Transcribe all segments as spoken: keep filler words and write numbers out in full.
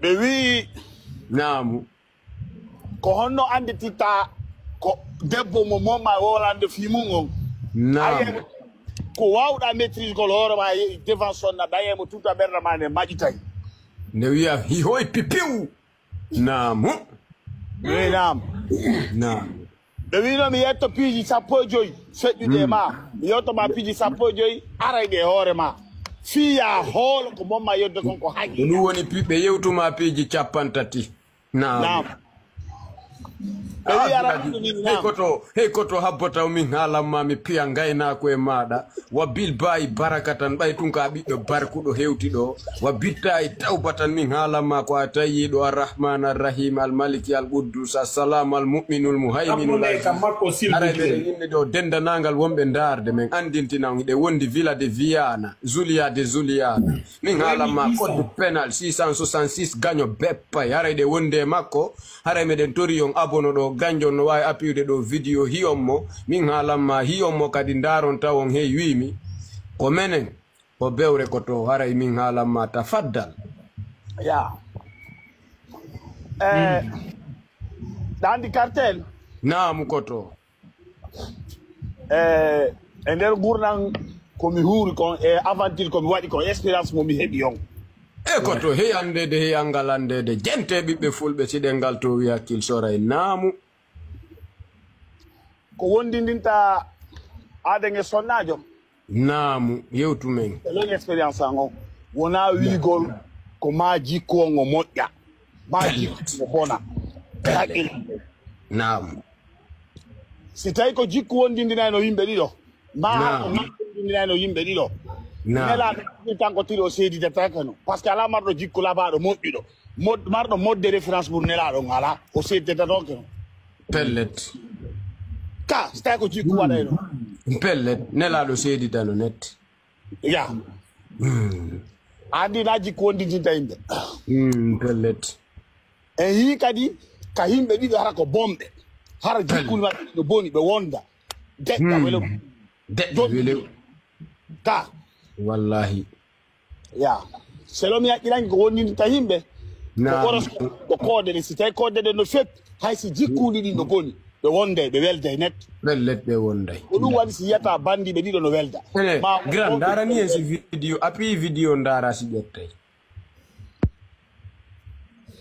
E wii, naamu. Ko honno anndititta ko debbo mo momma wolande fii mum on? Naamu. Aye, ko waawɗaa maîtrise gol hoore ma e devant sonna, ɓaye mo tuta ɓernde ma ne maƴitay. Nde wiya hihoy pipiw. Naamu. Eey, naam. Naamu. Ɓe wiino mi yetto piiji sappo e joyi feƴƴuɗi e ma. Mi yetto ma piiji sappo e joyi arayɗi e hoore ma. Fii yaa hoolo ko momma yodde kon ko haqiiqa. Ɗum woni pi-, ɓe yewtuma piiji cappanɗe tati. Naam. Naam. Ɓe wiya Abdul Aziz, raɗɗum min hey naam. Koto, hey koto habbo taw min haalan ma mi piya ngaynaako e maaɗa. Wa bil baayi barakatan, ɓay tun ka ɓiɗɗo barkuɗo hewti ɗo. Wa bittayi tawbatan, min haalan ma ko a tayiɗo, Arrahman, Arrahim, Almaliki, Alquddus, Assalamu, Almu'minu, Almuhayminu, Abdul Aziz. Kam makko, s'il vous plaît. Haray meɗen inni ɗo dendanangal wonɓe ndaarde, men andintina on hiɗe wondi Villa de Viana, Zulia de Zuliana. Min haalan ma code pénal six cent soixante-six gaño beppay. Haray ɗe wondi e makko. Haray meɗen tori on abono ɗo, ganjon no waawi appuyude ɗo video, hi'on mo. Min haalan ma hi'on mo kadi, ndaaron tawon hey wiimi. Ko menen, o bewre koto, haray min haalan ma tafaddal. Ya. Eh, ɗa anndi Kartel? Naamu koto. Eh, e nder ngurndan ko mi huuri kon, e aventure ko mi waɗi kon, expérience mo mi heɓi on. E koto, hey anndeede, hey anngal anndeede, jente ɓiɓɓe fulɓe, si ɗen ngal to wi hakkil soray naamu. Ko wondindinta aaden e sonnaajo? Naamu, yewtu men. E lon expérience an on, wonaa wiigol ko maa jikku on o moƴƴa, maa jikku on o bona. E hakkil. Naamu. Si tawi ko jikku wondindinayno yimɓe ɗiɗo, maa Naam. Ko maa wondindinayno yimɓe ɗiɗo. Naam. Nelaaɗo kanko tiri o seedidataake no. Parce que alaa marɗo jikku labaaɗo moƴƴuɗo. Mod-, marɗo modde référence pour Nelaaɗo on alaa. O seedidatooke no. Pellet. Ka, si tawi ko jikku waɗayno. Pellet. Nelaaɗo seedidano net. Ya. Mm. A anndi na jikku wondindinta yimɓe. Mm, pellet. En yii kadi ka yimɓe ɗiɗo hara ko bonɓe. Hara jikku maɓɓe no boni, ɓe wonda. Deƴƴa welew. Deƴƴa welew. Ka. Wallahi. Ya. Selo mi haqqilani ko wondindinta yimɓe. Ko Naam. Horoscope, ko koode ɗe. Si tawi koode ɗe no feppi, hay si jikkuuji ɗin no boni, ɓe wonday, ɓe welday net. Pellet ɓe wonday. Ko ɗum waɗi si yiyata banndiiɓe ɗiɗo no welda. Ene, ma Grand, wonɓe ndarani en si video, appui video ndara si ƴettay.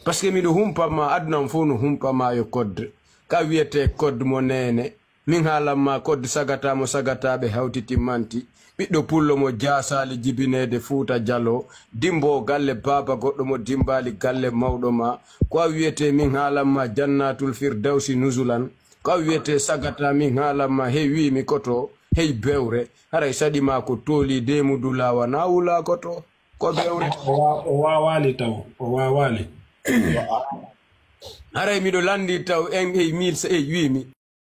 Parce que miɗo humpa ma, aduna am fof no humpa ma yo code. Ka wiyete code mo neene. Min haalan ma code sagata mo sagata ɓe hawti timmanti. Ɓiɗɗo pullo mo jaasaali jibineede Fuuta Jaloo. Dimbo galle baaba goɗɗo mo dimbaali galle mawɗo ma. Ko a wiyete min haalan ma jannatul firdawsi nuzulan. Ko a wiyete sagata min haalan ma hey wiimi koto, hey bewre. Haray saɗi ma ko tooli deemudu laawa na wula koto. Ko bewre. O wa-, o waawaali taw, o waawaali. Haray miɗo lanndi taw en hey mil sa-, hey wiimi.